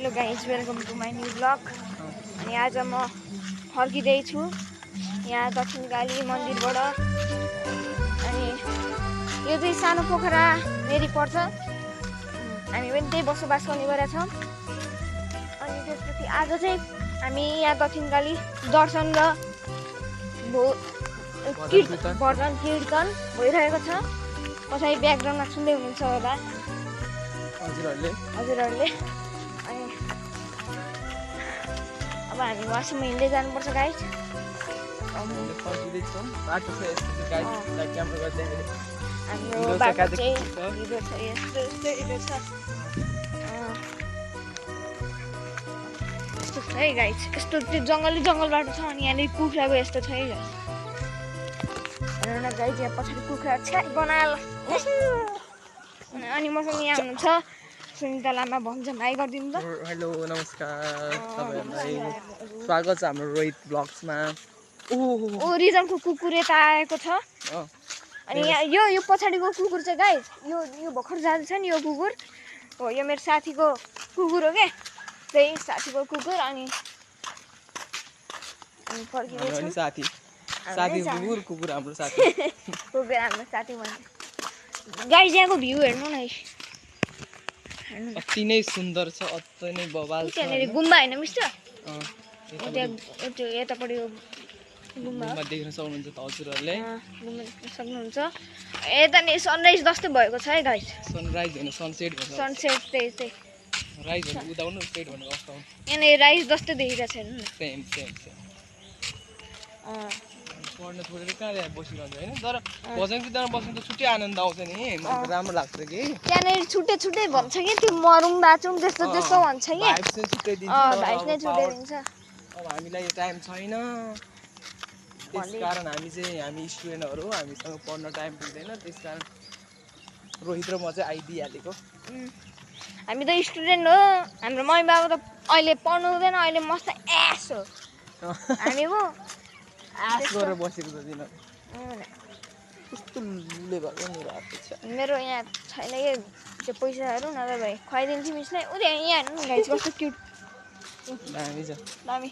Hello guys welcome to my new blog. अनि आज म फर्किँदैछु यहाँ दक्षिणकाली मन्दिरबाट। अनि यो चाहिँ सानो पोखरा नेरी पर्छ, हामी पनि त्यही बसोबास गर्ने गरेका छौँ। अनि त्यसपछि आज चाहिँ हामी यहाँ दक्षिणकाली दर्शन र भजन कीर्तन भइरहेको छ। पछाडि ब्याकग्राउन्डमा सुन्दै हुनुहुन्छ होला हजुरहरूले। अनि अब हामी वासमा हिँड्दै जानुपर्छ गाइज। हाम्रो बाटो चाहिँ हिँड्दो छ यस्तो छ यस्तो छ है गाइज। यस्तो त्यो जङ्गल बाटो छ। अनि यहाँनिर कुखुराको यस्तो छ है गाइज। हेर्नु न गाइज, यहाँ पछाडि कुखुरा छ्याक बनाल। अनि मसँग यहाँ हुनुहुन्छ सुनिता लामा, भन्छन् हाई गरिदिनु त। हेलो नमस्कार तपाईहरुलाई, स्वागत छ हाम्रो रोहित ब्लग्समा। ओ रिजनको कुकुर यता आएको छ। अनि यहाँ यो पछाडिको कुकुर चाहिँ गाइज यो भर्खर जाँदैछ नि, यो कुकुर हो, यो मेरो साथीको कुकुर हो क्या, त्यही साथीको कुकुर। अनि फर्किँदैछौँ। साथी कुकुर हाम्रो साथी कुकुर हाम्रो साथी भन्छ गाइज। यहाँको भ्यू हेर्नु न, अति नै सुन्दर छ, अति नै बवाल छ। त्यहाँनिर गुम्बा हैन मिस्टर, यतापट्टि गुम्बा देख्न सक्नुहुन्छ त हजुरहरूले, गुम्बा देख्न सक्नुहुन्छ। यतानिर सनराइज जस्तै भएको छ है गाइज। सनराइज हैन सनसेट भन्छ। सनसेट त्यही राइज भन्नु उदाउनु, सेट भन्नु कस्तो हो। यहाँनिर राइज जस्तै देखिरहेको छ हेर्नु न। सेम पढ्न छोडेर कहाँ ल्याएर बसिरहन्छ हैन। तर भजन कीर्तनमा बस्नु त छुट्टै आनन्द आउँछ नि, मलाई राम्रो लाग्छ कि। त्यहाँनिर छुट्टै भन्छ कि, त्यो मरुङ बाचुङ त्यस्तो भन्छ कि, भाइब चाहिँ छुट्टै दिन्छ। भाइब नै छुट्टै दिन्छ। अब हामीलाई टाइम छैन, त्यसकारण हामी स्टुडेन्टहरू, हामीसँग पढ्न टाइम पुग्दैन, त्यसकारण रोहित र म चाहिँ आइदिइहालेको। हामी त स्टुडेन्ट हो, हाम्रो मम्मी बाबा त अहिले पढ्नु हुँदैन, अहिले मस्त एस हो। हामी पो आस गरेर बसेको छ दिन। कस्तो लुले भएको मेरो हात छ। मेरो यहाँ छैन कि त्यो पैसाहरू, नभए भाइ खुवाइदिन्छु मिसलाई। उ यहाँ हेर्नु न गाइज कस्तो क्युट दामी छ। दामी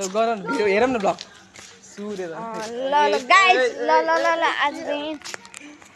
गर न भिडियो हेरौँ न ब्लग सुरेर। ल गाइज ल आज चाहिँ